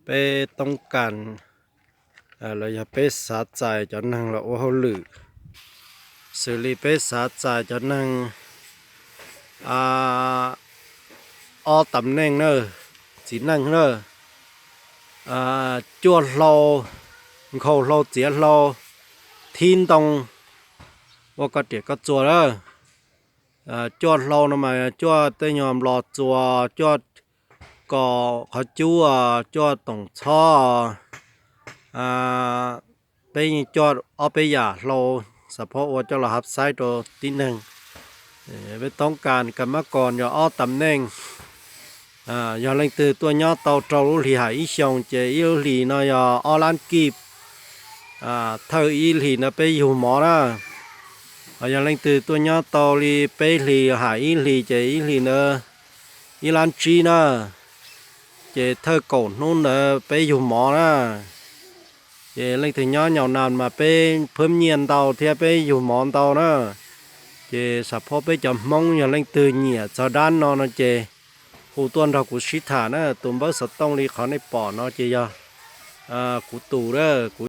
Peb toob kas los yog peb xav txais cov neeg los ua hauj lwm, xws li peb xav txais cov neeg ob tam neej na, txiv neej na, cuaj hlau, nkhaus hlau txiav hlau, thib ntoo, ua koj riam koj txuas lawm. Cuaj hlau no mas cuaj tej nyuag nplos txuas, cuaj kom qhov cub, cuaj toom txhob, peb yeej cuaj ob peb yam hlau, xav phob ua coj los hab xaib rau tib neeg. Peb toob kas kas mab kos yog ob tam neej. Yog leej twg tuaj nyob tau rau lub hlis hais ib xyoos ces ib lub hlis no yog ob lab kij, thawj ib hlis no peb yug mov na. Ho yog leej twg tuaj nyob tau li peb hlis hais ib hlis ces ib hlis ntawd ib lab tsib na, ces thawj kaum hnub ntawd peb yug mov na. Ces leej twg nyob nyaum nas mas peb phwb nyiaj ntau thiab peb yug mov ntau na. Ces xav phob peb cov Hmoob yog leej twg nyiam txog dab no no ces hu tuaj nrog kuv sib tham na. Tus npawb xov tooj li qhov nej pom no ces yog kuv tus a, kuv